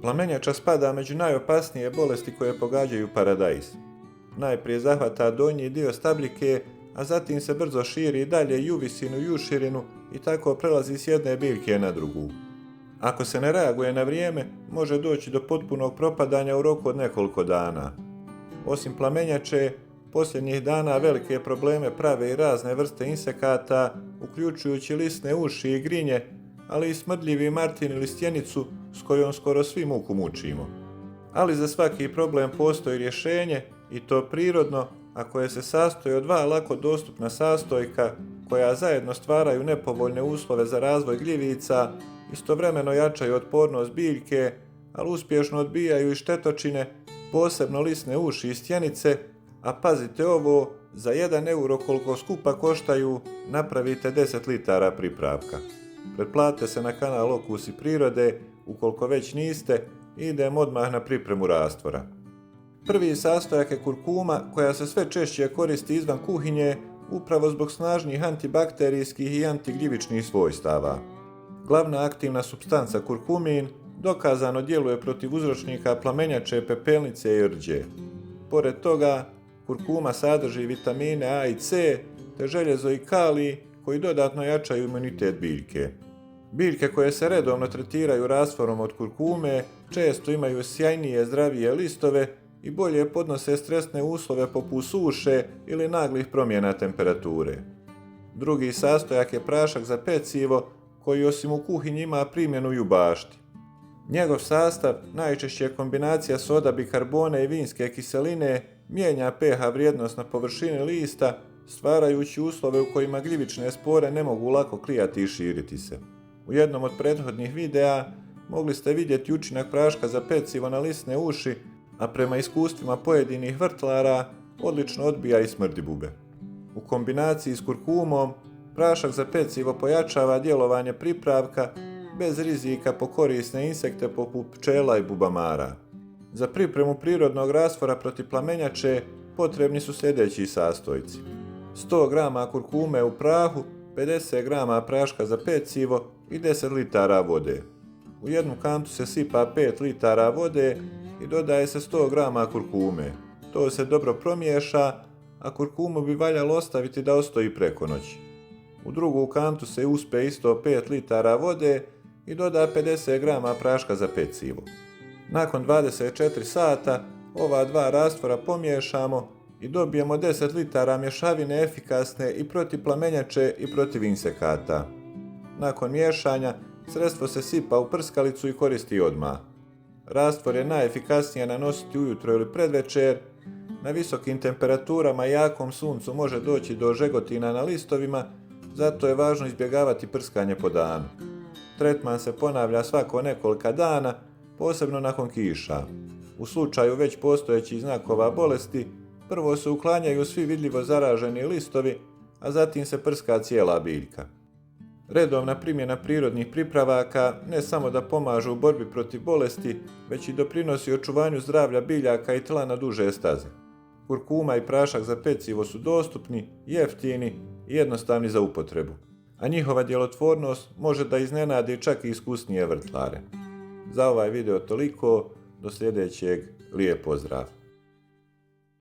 Plamenjača spada među najopasnije bolesti koje pogađaju paradajz. Najprije zahvata donji dio stabljike, a zatim se brzo širi dalje i u visinu i u širinu i tako prelazi s jedne biljke na drugu. Ako se ne reaguje na vrijeme, može doći do potpunog propadanja u roku od nekoliko dana. Osim plamenjače, posljednjih dana velike probleme prave i razne vrste insekata, uključujući lisne uši i grinje, ali i smrdljivi martin ili stjenicu s kojom skoro svi muku mučimo. Ali za svaki problem postoji rješenje, i to prirodno, a koje se sastoji od dva lako dostupna sastojka koja zajedno stvaraju nepovoljne uslove za razvoj gljivica, istovremeno jačaju otpornost biljke, ali uspješno odbijaju i štetočine, posebno lisne uši i stjenice, a pazite ovo, za 1 euro koliko skupa koštaju, napravite 10 litara pripravka. Pretplatite se na kanal Okusi prirode, ukoliko već niste, i idemo odmah na pripremu rastvora. Prvi sastojak je kurkuma, koja se sve češće koristi izvan kuhinje, upravo zbog snažnih antibakterijskih i antigljivičnih svojstava. Glavna aktivna supstanca kurkumin dokazano djeluje protiv uzročnika plamenjače, pepelnice i rđe. Pored toga, kurkuma sadrži vitamine A i C, te željezo i kalij koji dodatno jačaju imunitet biljke. Biljke koje se redovno tretiraju rastvorom od kurkume često imaju sjajnije, zdravije listove i bolje podnose stresne uslove poput suše ili naglih promjena temperature. Drugi sastojak je prašak za pecivo koji osim u kuhinji ima primjenu i u bašti. Njegov sastav, najčešće je kombinacija soda bikarbone i vinske kiseline, mijenja pH vrijednost na površini lista, stvarajući uslove u kojima gljivične spore ne mogu lako klijati i širiti se. U jednom od prethodnih videa mogli ste vidjeti učinak praška za pecivo na lisne uši, a prema iskustvima pojedinih vrtlara odlično odbija i smrdi bube. U kombinaciji s kurkumom, prašak za pecivo pojačava djelovanje pripravka bez rizika po korisne insekte poput pčela i bubamara. Za pripremu prirodnog rastvora protiv plamenjače potrebni su sljedeći sastojci: 100 g kurkume u prahu, 50 g praška za pecivo i 10 litara vode. U jednu kantu se sipa 5 litara vode i dodaje se 100 g kurkume. To se dobro promiješa, a kurkumu bi valjalo ostaviti da ostoji preko noći. U drugu kantu se uspe isto 5 litara vode i doda 50 g praška za pecivo. Nakon 24 sata ova dva rastvora pomiješamo i dobijemo 10 litara mješavine efikasne i protiv plamenjače i protiv insekata. Nakon miješanja, sredstvo se sipa u prskalicu i koristi odmah. Rastvor je najefikasnije nanositi ujutro ili predvečer. Na visokim temperaturama i jakom suncu može doći do žegotina na listovima, zato je važno izbjegavati prskanje po danu. Tretman se ponavlja svako nekoliko dana, posebno nakon kiša. U slučaju već postojećih znakova bolesti, prvo se uklanjaju svi vidljivo zaraženi listovi, a zatim se prska cijela biljka. Redovna primjena prirodnih pripravaka ne samo da pomažu u borbi protiv bolesti, već i doprinosi očuvanju zdravlja biljaka i tla na duže staze. Kurkuma i prašak za pecivo su dostupni, jeftini i jednostavni za upotrebu, a njihova djelotvornost može da iznenadi čak i iskusnije vrtlare. Za ovaj video toliko, do sljedećeg, lijep pozdrav!